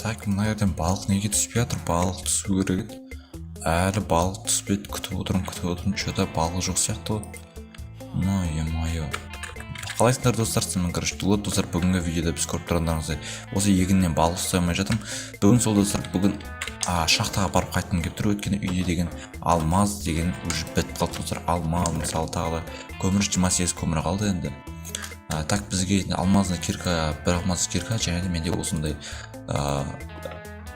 Так, мына жерден балық неге түспей жатыр? Балық түсу керек еді, әлі балық түспеді. Күтіп отырмын, күтіп отырмын, че-то балық жоқ сияқты ғой. Ну, е-мое, қалайсыңдар, достар? Сізбен, короче, Дулат. Достар, бүгінгі видеода біз, көріп тұрғандарыңыздай, осы егіннен балық ұстай алмай жатырмын бүгін. Сол, достар, бүгін шахтаға барып қайтқым келіп тұр, өйткені үйде деген алмаз деген уже бітіп қалды, достар. Алмаз, мысалы, тағы да көмір, 28 көмір қалды енді. Так, бізге алмазный кирка, бір алмаз кирка және де менде осындай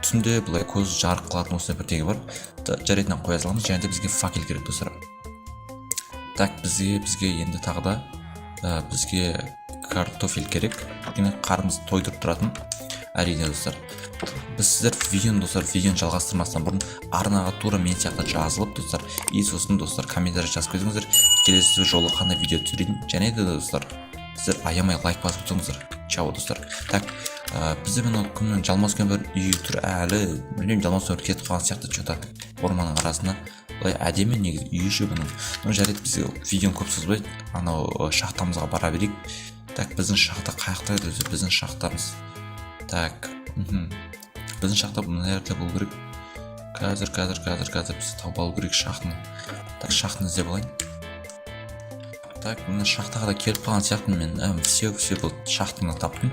түнде былай көз жарық қылатын осындай бірдеңе бар. Жарайды, мынаны қоя саламыз. Және де бізге факел керек, достар. Так, бізге енді тағы да бізге картофель керек, өйткені қарнымызды тойдырып тұратын, әрине. Достар, біз сіздер видеоны, достар, видеоны жалғастырмастан бұрын арнаға тура мен сияқты жазылып, достар, и сосын, достар, комментарий жазып кетіңіздер, келесі жолы қандай видео түсірейін. Және де, достар, сіздер аямай лайк басып отырыңыздар. Чао, достар. Так, бізде мынау кімнің, Жалмауыз бір үйі тұр әлі, білмеймін, Жалмауыз кемпір кетіп қалған сияқты че-то орманның арасына. Былай әдемі негізі үйі ше бұның. Ну, жарайды, біз видеоны көп созбай, анау шахтамызға бара берейік. Так, біздің шахта қай жақта еді өзі, біздің шахтамыз? Так, біздің шахта мына жерде болу керек. Қазір, қазір, қазір, қазір біз тауып алу керек шахтаны. Так, шахтаны іздеп алайын. Так, мына шахтаға да келіп қалған сияқтымын мен. Все, все, болды, шахтаны таптым.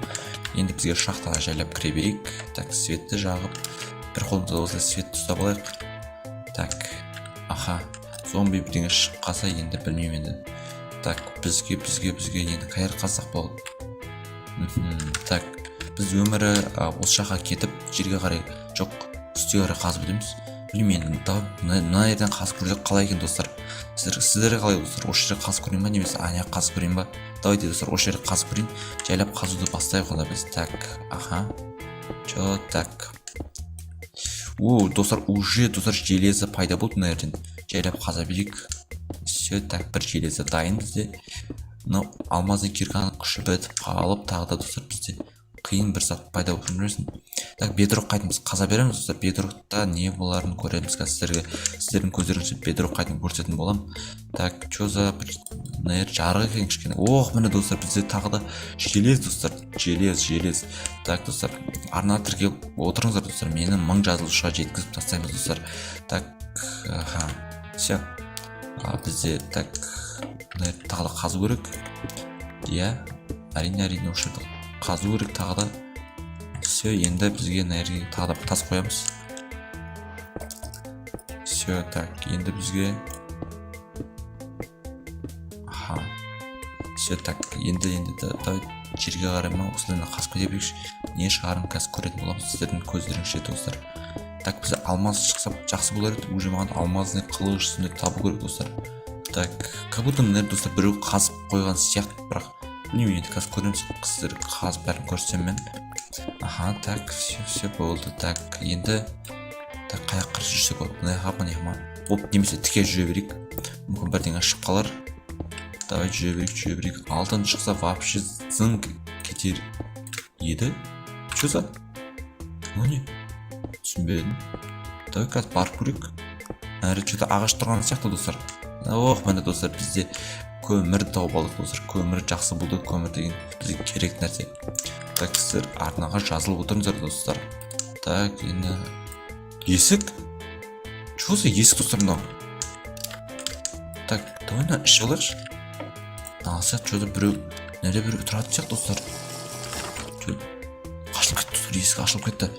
Енді бізге шахтаға жайлап кіре берейік. Так, светті жағып, бір қолымызда осылай светті ұстап алайық. Так, аха, зомби бірдеңе шығып қалса енді, білмеймін енді. Так, бізге енді қай жаққа қазсақ болады? Так, біз өмірі осы жаққа кетіп, жерге қарай, жоқ, үстіге қарай қазып өтеміз. Білмеймін енді, давай мына жерден қазып көрсек қалай екен, достар? Сіздер қалай, достар, осы жерде қазып көрейін ба немесе ана жаққа қазып көрейін ба? Давайте, достар, осы жерде қазып көрейін. Жайлап қазуды бастайық онда біз. Так, аха, че, так, о, достар, уже, достар, железо пайда болды. Мына жерден жайлап қаза берейік. Все, так, бір железо дайын бізде. Мынау алмазный кирканың күші бітіп қалып, тағы да, достар, бізде қиын бір зат пайда болып жүрмесін. Так, бедрок қайтып біз қаза береміз, достар. Бедрокта не боларын көреміз қазір. Сіздерге, сіздердің көздеріңізше бедрок қайтып көрсететін боламын. Так, че за бір мына жер жарық екен кішкене? Ох, міне, достар, бізде тағы да желез, достар, желез, желез. Так, достар, арнаға тіркеліп отырыңыздар, достар, мені 1000 жазылушыға жеткізіп тастаймыз, достар. Так, аха, все, бізде, так, мына жерді тағы да қазу керек. Иә, әрине, әрине, осы жерді қазу керек тағы да. Все, енді бізге мына жерге тағы да бір тас қоямыз. Все, так, енді бізге, аха, все, так, енді давай жерге қарай ма, осылай қазып кете берейікші. Не шығарын қазір көретін боламыз сіздердің көздеріңізше, достар. Так, бізде алмаз шықса, жақсы болар еді. Уже маған алмазный қылыш сондай табу керек, достар. Так, как будто мына жерде, достар, біреу қазып қойған сияқты, бірақ білмеймін енді, қазір көреміз. Сіздер қазып бәрін көрсетемін мен. Аха, так, все, все, болды. Так, енді, так, қай жаққа қарай жүрсек болады? Мына жаққа, мына жаққа ма? Оп, немесе тіке жүре берейік, мүмкін бірдеңе шығып қалар. Давай, жүре берейік, жүре берейік. Алтын шықса, вообще зың кетер еді. Че за, мынау не, түсінбедім. Давай қазір барып көрейік. Әрі че то ағаш тұрған сияқты, достар. Ох, міне, достар, бізде көмір тауып алдық, достар. Көмір жақсы болды, көмір деген бізге керек нәрсе. Так, сіздер арнаға жазылып отырыңыздар, достар. Так, енді есік, че за есік, достар, мынау? Так, давай мына ішіп алайықшы. Алса, че то біреу мына жерде, біреу тұратын сияқты, достар. Че, ашылып кетті, достар, есік ашылып кетті.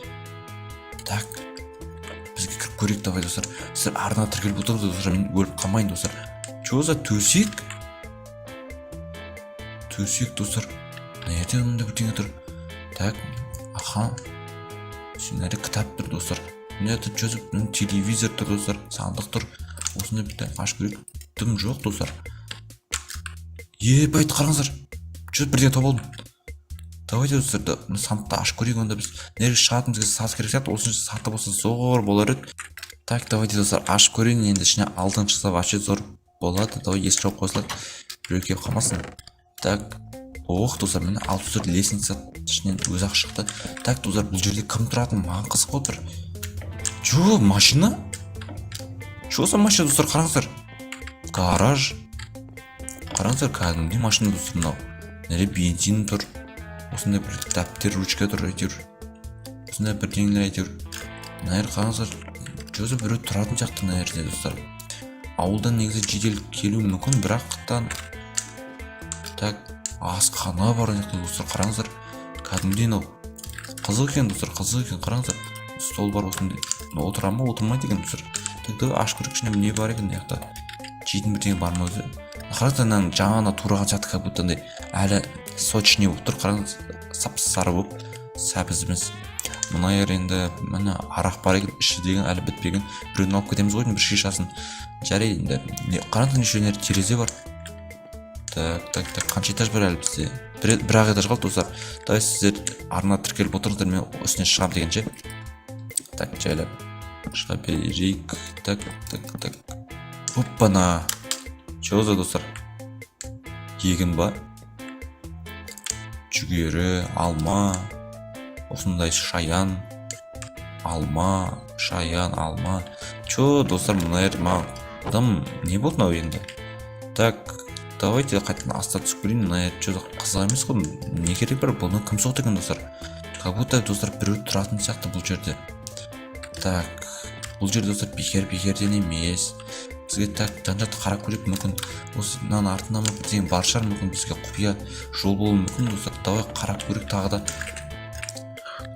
Так, бізге кіріп көрейік. Давай, достар, сіздер арнаға тіркеліп отырыңыздар, достар, мен өліп қалмайын, достар. Че за төсек? Төсек, достар, мына жерде мындай бірдеңе тұр. Так, аха, мына жерде кітап тұр, достар. Мына жерде че за телевизор тұр, достар, сандық тұр осындай бір. Ашып көрейік, дым жоқ, достар. Ебать, қараңыздар, че, бірдеңе тауып алдым. Давайте, достар, мына сандықты ашып көрейік онда. Біз мына жерге шығатын, бізге саты керек сияқты. Осынша саты болса, зор болар еді. Так, давайте, достар, ашып көрейін енді. Ішіне алтын шықса, вообще зор болады. Давай, есік жауып қоя салайық, біреу келіп қалмасын. Так, ох, достар, міне, 64 лестница ішінен өзі ақ шықты. Так, достар, бұл жерде кім тұратыны маған қызық болып тұр. Че, машина? Че за машина, достар? Қараңыздар, гараж, қараңыздар, кәдімгідей машина, достар, мынау. Мына жерде бензин тұр, осындай бір дәптер, ручка тұр, әйтеуір. Осындай бірдеңелер әйтеуір. Мына жер, қараңыздар, че біреу тұратын сияқты мына жерде, достар. Ауылдан негізі жедел келуі мүмкін, бірақтан. Так, асхана бар мына жақта, достар, қараңыздар. Кәдімгідей мынау қызық екен, достар, қызық екен. Қараңыздар, стол бар осындай. Отыра ма, отырмайды екен, достар. Так, давай ашып көрейік, ішінде не бар екен. Мына жақта жейтін бірдеңе бар ма өзі? Қараңыздар, мынаның жаңа тураған сияқты, как будто андай әлі сочный болып тұр. Қараңыз, сап сары болып, сәбізіміз. Мына жер енді, міне, арақ бар екен, іші деген әлі бітпеген. Біреуін алып кетеміз ғой бір шишасын. Жарайды енді. Не, қараңыздар, неше жерде терезе бар. Так, так, так, қанша этаж бар әлі бізде? Бір ақ этаж қалды, достар. Давай, сіздер арна тіркеліп отырыңыздар, мен үстіне шығамын дегенше. Так, жайлап шыға берейік. Так, так, так, оппана! Че за, достар, егін ба? Жүгері, алма, осындай шаян, алма, шаян, алма. Че, достар, мына жер маған дым не болды мынау енді? Так, давайте қайтадан астына түсіп көрейін. Мына жер че қызық емес қой. Не керек бар? Бұны кім соқты екен, достар? Как будто, достар, біреу тұратын сияқты бұл жерде. Так, бұл жерде, достар, бекер бекерден емес бізге. Так, жан жақты қарап көрейік. Мүмкін, осы мынаның артында ма бірдеңе бар шығар, мүмкін, бізге құпия жол болуы мүмкін, достар. Давай қарап көрейік тағы да.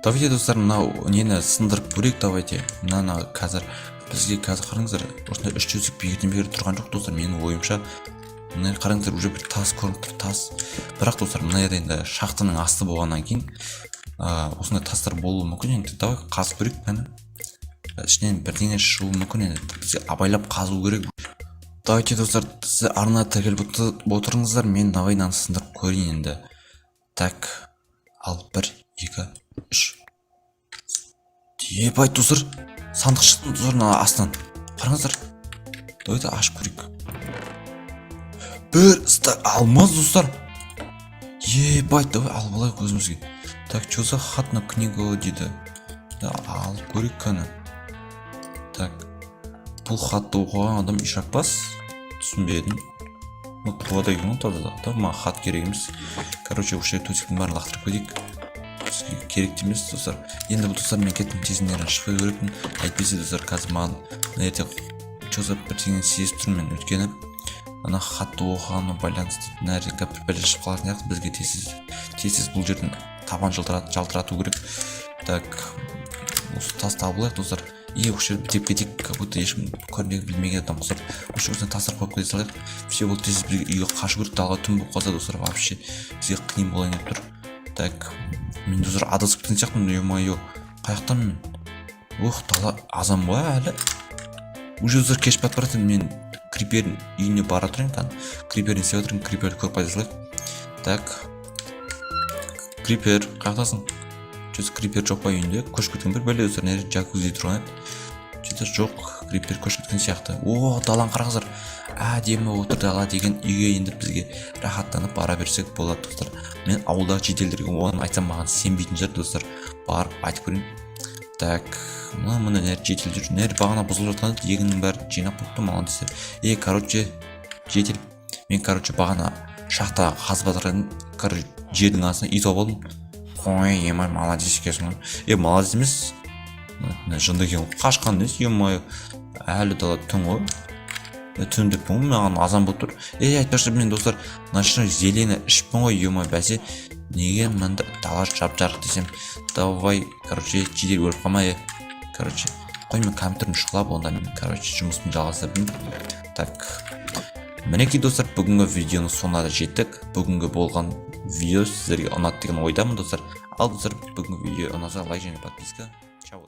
Давайте, достар, мынау нені сындырып көрейік. Давайте мынаны қазір бізге, қазір қараңыздар, осындай үш төсек бекерден бекер тұрған жоқ, достар, менің ойымша. Мына жерде, қараңыздар, уже бір тас көрініп тұр, тас. Бірақ, достар, мына жерде енді шахтаның асты болғаннан кейін осындай тастар болуы мүмкін енді. Давай қазып көрейік, міне, ішінен бірдеңе шығуы мүмкін. Енді бізге абайлап қазу керек. Давайте, достар, сіз арна тіркеліп отырыңыздар, мен давай мынаны сындырып көрейін енді. Так, ал, бір, екі, үш. Ебать, достар, сандық шықты, достар, мына астынан. Қараңыздар, давайте ашып көрейік. Бір стак алмаз, достар. Ебать, давай алып алайық өзімізге. Так, что за хат на книгу дейді? Да, алып көрейік кәні. Так, бұл хатты оқыған адам еш жақпас, түсінбедім. Ну, туады екен ғой таза да. Маған хат керек емес. Короче, осы жерге төсектің бәрін лақтырып кетейік, бізге керек те емес, достар. Енді бұл, достар, мен кеттім, тезінен шығу керекпін. Әйтпесе, достар, қазір маған мына жерде че за бірдеңені сезіп тұрмын мен, өйткені ана хатты оқығанына байланысты мына жерде бір бәле шығып қалатын сияқты. Бізге тез тез бұл жерден табан жалтырату керек. Так, осы тасты алып алайық, достар. И осы жерді бітеп кетейік, как будто ешкім көрмеген, білмеген адам ұқсап, осы жерге тастар қойып кете салайық. Все, болды, тез бізге үйге қашу керек. Далаға түн болып қалса, достар, вообще бізге қиын болайын деп тұр. Так, мен, достар, адасып кеткен сияқтымын. Е мое, қай жақтамын мен? Ох, дала азан ба әлі? Уже, достар, кеш батып бара жатыр. Мен крипердің үйіне бара тұрайын кәдімгі. Крипер не істеп жатыр? Криперді көріп қайта салайық. Так, крипер, қай жақтасың? Че, крипер жоқ па үйінде? Көшіп кеткен бір бәле, достар. Мына жерде джакузи тұрған еді, че то жоқ, крипер көшіп кеткен сияқты. О, даланы қараңыздар, әдемі болып отыр дала деген. Үйге енді бізге рахаттанып бара берсек болады, достар. Мен ауылдағы жительдерге оны айтсам, маған сенбейтін шығар, достар. Барып айтып көрейін. Так, мына, міне, мына житель жүр. Мына бағана бұзылып жатқан еді, егіннің бәрін жинап қойыпты, молодец. Е, короче, житель, мен, короче, бағана шахта қазып жатыр едім, короче, жердің астынан үй тауып алдым. Ой, ема, молодец екенсің ғой. Е, молодец емес, мына жынды екен ғой, қашқан несі? Е мое, әлі дала түн ғой. Е, түн деппін ғой, маған азан болып тұр. Ей, айтпақшы, мен, достар, ночной зелені ішіппін ғой. Е, бәсе, неге мында дала жап жарық десем. Давай, короче, жедел, өліп қалма. Е, короче, қой, мен компьютерімді шұқылап, онда мен, короче, жұмысымды жалғастыра берейін. Так, мінекей, достар, бүгінгі видеоның соңына да жеттік. Бүгінгі болған видео сіздерге ұнады деген ойдамын, достар. Ал, достар, бүгінгі видео ұнаса, лайк және подписка. Чао.